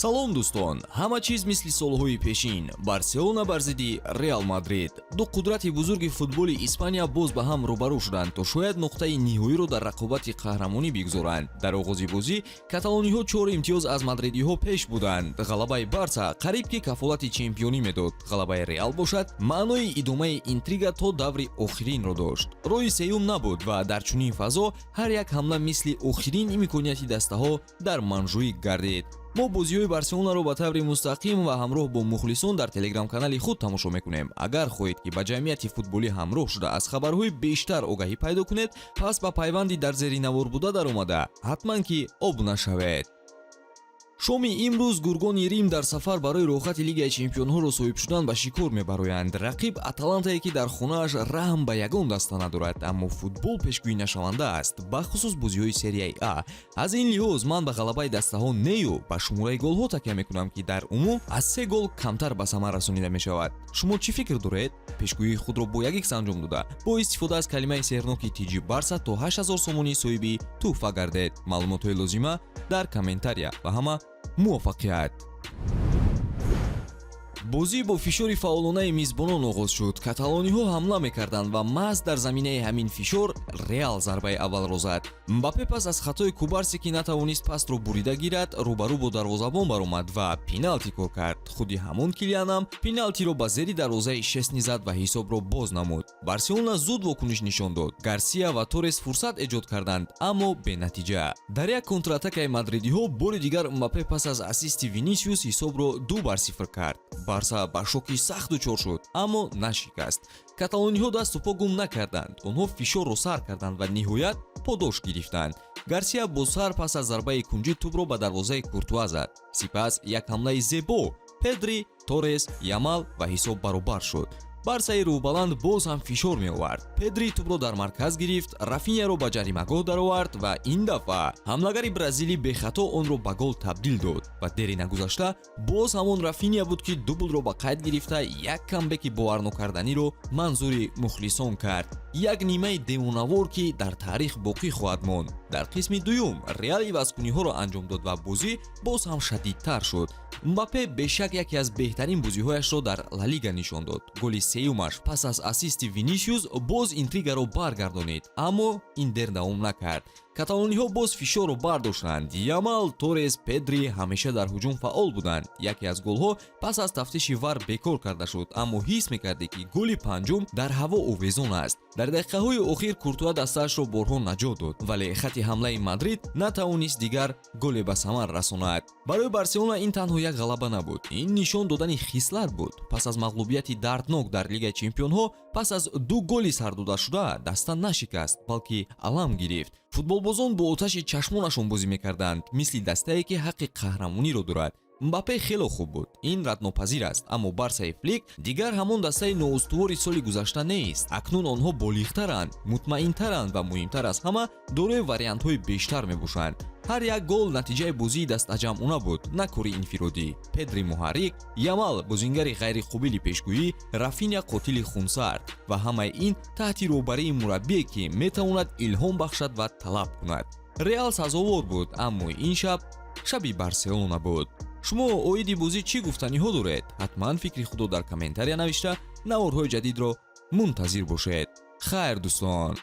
Салом, дӯстон! Ҳама чиз мисли солҳои пешин: Барселона бар зидди Реал Мадрид. Ду қудрати бузурги футболи Испания боз ба ҳам рӯбарӯ шуданд, то шояд нуқтаи ниҳоиро дар рақобати қаҳрамонӣ бигузоранд. Дар оғози бозӣ каталониҳо чор имтиёз аз мадридиҳо пеш буданд. Ғалабаи Барса қариб ки кафолати чемпионӣ медод, ғалабаи Реал бошад, маънои идомаи интрига то даври охиринро дошт. Роҳи сеюм набуд ва дар чунин фазо ҳар як ҳамла мисли охирин имконияти дастаҳо дар Монжуик гардид. Мо бозиҳои Барселонаро ба таври мустақим ва ҳамроҳ бо мухлисон дар Телеграм-канали худ тамошо мекунем. Агар хоҳед, ки ба ҷамъияти футболӣ ҳамроҳ шуда, аз хабарҳои бештар огаҳӣ пайдо кунед, пас ба пайванди дар зери навор буда даромада, ҳатман ки обуна шавед. Шоми имрӯз гургони Рим дар сафар барои роҳхати Лигаи чемпионҳоро соҳиб шудан ба шикор мебароянд. Рақиб Аталантае, ки дар хонааш раҳм ба ягон даста надорад. Аммо футбол пешгӯӣ нашаванда аст, бахусус бозиҳои Серияи А. Аз ин лиҳоз ман ба ғалабаи дастаҳо нею ба шумораи голҳо такя мекунам, ки дар умум аз се гол камтар ба самар расонида мешавад. Шумо чӣ фикр доред? Пешгӯии худро бо як икс анҷом дода, бо истифода аз калимаи сеҳрноки тиҷи Барса то 8000 сомонӣ соҳиби тӯҳфа гардед. Маълумотҳои лозима дар комментария. Ба ҳама муваффақият! Бозӣ бо фишори фаъолонаи мизбонон оғоз шуд. Каталониҳо ҳамла мекарданд ва маҳз дар заминаи ҳамин фишор Реал зарбаи аввалро зад. Мбаппе пас аз хатои Кубарсе, ки натавонист пасро бурида гирад, рӯбарӯ бо дарвозабон баромад ва пеналти кор кард. Худи ҳамон Килианам пеналтиро ба зери дарвозаи Шесни зад ва ҳисобро боз намуд. Барселона зуд вокуниш нишон дод. Гарсия ва Торес фурсат эҷод карданд, аммо бенатиҷа. Дар як контратакаи мадридиҳо бори дигар Мбаппе пас аз ассисти Винисиус ҳисобро 2-0 кард. Барса ба шоки сахт дучор шуд, аммо нашикаст. Каталониҳо дасту по гум накарданд. Онҳо фишорро сар карданд ва ниҳоят подош гирифтанд. Гарсия бо сар пас аз зарбаи кунҷӣ тӯбро ба дарвозаи Куртуа зад. Сипас як ҳамлаи зебо: Педри, Торес, Ямал, ва ҳисоб баробар шуд. Барсаи рӯҳбаланд боз ҳам фишор меовард. Педри тӯбро дар марказ гирифт, Рафиняро ба ҷаримагоҳ даровард ва ин дафъа ҳамлагари бразилӣ бехато онро ба гол табдил дод. Ва дери нагузашта боз ҳамон Рафиня буд, ки дублро ба қайд гирифта, як камбеки боварнокарданиро манзури мухлисон кард. Як нимаи девонавор, ки дар таърих боқӣ хоҳад монд. Дар қисми дуюм Реал ивазкуниҳоро анҷом дод ва бозӣ боз ҳам шадидтар шуд. Мбаппе бешак яке аз беҳтарин бозиҳояшро дар Ла Лига нишон дод. Голи сеюмаш пас аз ассисти Винисиус боз интригаро баргардонид, аммо ин дер давом накард. Каталониҳо боз фишорро бардоштанд. Ямал, Торес, Педри ҳамеша дар ҳуҷум фаъол буданд. Яке аз голҳо пас аз тафтиши ВАР бекор карда шуд, аммо ҳис мекардӣ, ки голи панҷум дар ҳаво овезон аст. Дар дақиқаҳои охир Куртуа дастаашро борҳо наҷот дод, вале хати ҳамлаи Мадрид натавонист дигар голе ба самар расонад. Барои Барселона ин танҳо як ғалаба набуд, ин нишон додани хислат буд. Пас аз мағлубияти дарднок дар Лигаи чемпионҳо, пас аз ду голи сардодашуда, даста нашикаст, балки алам гирифт. Футболбозон бо оташи чашмонашон бозӣ мекарданд, мисли дастае, ки ҳаққи қаҳрамониро дорад. Мбаппе хело хуб буд, ин раднопазир аст, аммо Барсаи Флик дигар ҳамон дастаи ноустувори соли гузашта нест. Акнун онҳо болиғтаранд, мутмаинтаранд ва, муҳимтар аз ҳама, дорои вариантҳои бештар мебошанд. Ҳар як гол натиҷаи бозии дастаҷамъона буд, на кори инфиродӣ. Педри муҳаррик, Ямал бозингари ғайриқобили пешгӯӣ, Рафиня қотили хунсард, ва ҳамаи ин таҳти роҳбарии мураббие, ки метавонад илҳом бахшад ва талаб кунад. Реал сазовор буд, аммо ин шаб шаби Барселона буд. Шумо оиди бозӣ чӣ гуфтаниҳо доред? Ҳатман фикри худро дар комментария навишта, наворҳои ҷадидро мунтазир бошед. Хайр, дӯстон.